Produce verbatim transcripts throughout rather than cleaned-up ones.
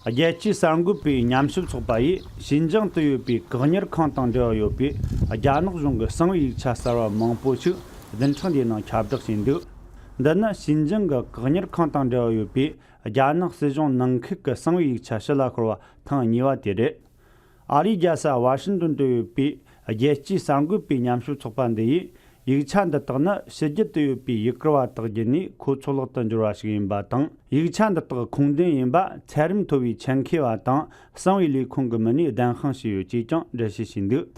རྒྱལ་སྤྱིའི་གསར་འགོད་པའི་ཉམས་ཞིབ་ཚོགས་པ་ཡིས་ཞིན་ཅང་དུ་ཡོད་པའི་བཀག་ཉར་ཁང་དང་འབྲེལ་བ་ཡོད་པའི་རྒྱ་ནག་གཞུང་གི་གསང་བའི་ཡིག་ཆ་གསར་བ་མང་པོ་ཞིག་བདུན་ཕྲག་འདིའི་ནང་ཁྱབ་བསྒྲགས་བྱས་འདུག། འདི་ནི་ཞིན་ཅང་གི་བཀག་ཉར་ཁང་དང་འབྲེལ་བ་ཡོད་པའི་རྒྱ་ནག་སྲིད་གཞུང་ནང་ཁུལ་གྱི་གསང་བའི་ཡིག་ཆ་ཕྱི་ལ་ཤོར་བ་ཐེངས་གཉིས་པ་དེ་རེད། ཨ་རིའི་རྒྱལ་ས་ཝ་ཤིང་ཏོན་དུ་ཡོད་པའི་རྒྱལ་སྤྱིའི་གསར་འགོད་པའི་ཉམས་ཞིབ་ཚོགས་པ་འདི་ཡིས། ཡིག་ཆ་འདི་དག་ནི་ཕྱི་རྒྱལ་དུ་ཡོད་པའི་ཡུ་གུར་བ་དག་བརྒྱུད་ནས་ཁོ་ཚོ་ལག་ཏུ་འབྱོར་བ་ཞིག་ཡིན་པ་དང་། ཡིག་ཆ་འདི་དག་ཁུངས་ལྡན་ཡིན་པ་ཚད་རིམ་མཐོ་བའི་ཆེད་མཁས་པ་དང་གསང་བའི་ལས་ཁུངས་ཀྱི་མི་སྣས་བདེན་དཔང་བྱས་ཡོད་ཅེས་ཀྱང་འགྲེལ་བཤད་བྱས་འདུག།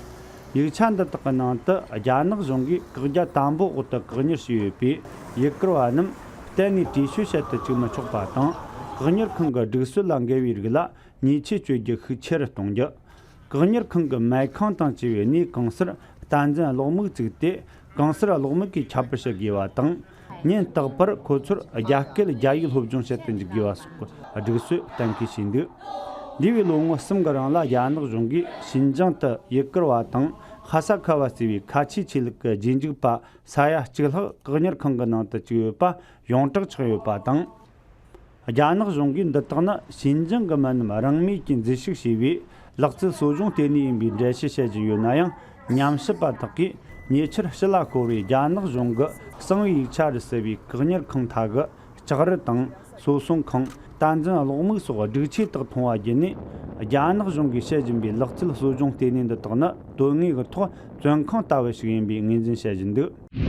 ཡིག་ཆ་འདི་དག་གི་ནང་དུ་རྒྱ་ནག་གཞུང་གིས་བཀག་རྒྱ་དམ་པོ་འོག་ཏུ་བཀག་ཉར་བྱས་ཡོད་པའི་ཡུ་གུར་བ་རྣམས་གཏན་ནས་བྲོས་བྱོལ་བྱེད་དུ་བཅུག་མི་ཆོག་པ་དང་། བཀག་ཉར་ཁང་གི་སྒྲིག་སྲོལ་ལ་འགལ་བའི་རིགས་ལ་ཉེས་ཆད་གཅོད་རྒྱུ་ཤུགས་ཆེ་རུ་གཏོང་རྒྱུ། བཀག་ཉར་ཁང་གི་མལ་ཁང་དང་བཅས་པའི་གནས་གང་སར་བསྟན་འཛིན་གློག་མིག་བཙུགས་ཏེ། གང་སར་གློག་མིག་གིས་ཁྱབ་སྤེལ་བྱེད་དགོས་པ་དང་། ཉིན་རྟག་པར་ཁོ་ཚོར་རྒྱ་སྐད་རྒྱ་ཡིག་སློབ་སྦྱོང་བྱེད་དུ་འཇུག་དགོས་པ་སོགས་ཀྱི་སྒྲིག་སྲོལ་གཏན་འཁེལ་བྱས་འདུག། འདས་པའི་ལོ་ངོ་གསུམ་གྱི་རིང་ལ་རྒྱ་ནག་གཞུང་གིས་ཞིན་ཅང་དུ་ཡུ་གུར་བ་དང་ཧ་ས་ཁ་བ་ཟེར་བའི་ཁ་ཆེའི་ཆོས་ལུགས་ཀྱི་རྗེས་འཇུག་པ་ས་ཡ་གཅིག་ལྷག་བཀག་ཉར་ཁང་གི་ནང་དུ་བཅུག་ཡོད་པ་ཡོངས་གྲགས་ཆགས་ཡོད་པ་དང་། རྒྱ་ནག་གཞུང་གིས་འདི་དག་ནི་ཞིན་ཅང་གི་མི་རྣམས་རང་མོས་ཀྱིས་འཛུལ་ཞུགས་བྱས་པའི་ལག་རྩལ་གསོ་སྦྱོང་ལྟེ་གནས་ཡིན་པའི་འགྲེལ་བཤད་བྱེད་བཞིན་ཡོད་ན་ཡང་། ཉམས་ཞིབ་པ་དག་གིས་ཉེ་ཆར་ཕྱི་ལ་བསྐོར་བའི་རྒྱ་ནག་གཞུང་གི་གསང་བའི་ཡིག་ཆ་རུ་བརྩི་བའི་བཀག་ཉར་ཁང་མཐའ་གི་ལྕགས་རི་དང་། གསོ་སྲུང་ཁང་། བསྟན་འཛིན་གློག་མིག་སོགས་སྒྲིག་ཆས་དག་མཐོང་བ་བརྒྱུད་ནས། རྒྱ་ནག་གཞུང་གིས་བཤད་བཞིན་པའི་ལག་རྩལ་གསོ་སྦྱོང་ལྟེ་གནས་འདི་དག་ནི་དོན་དངོས་ཀྱི་ཐོག་བཙོན་ཁང་ལྟ་བུ་ཞིག་ཡིན་པའི་ངོས་འཛིན་བྱེད་བཞིན་འདུག།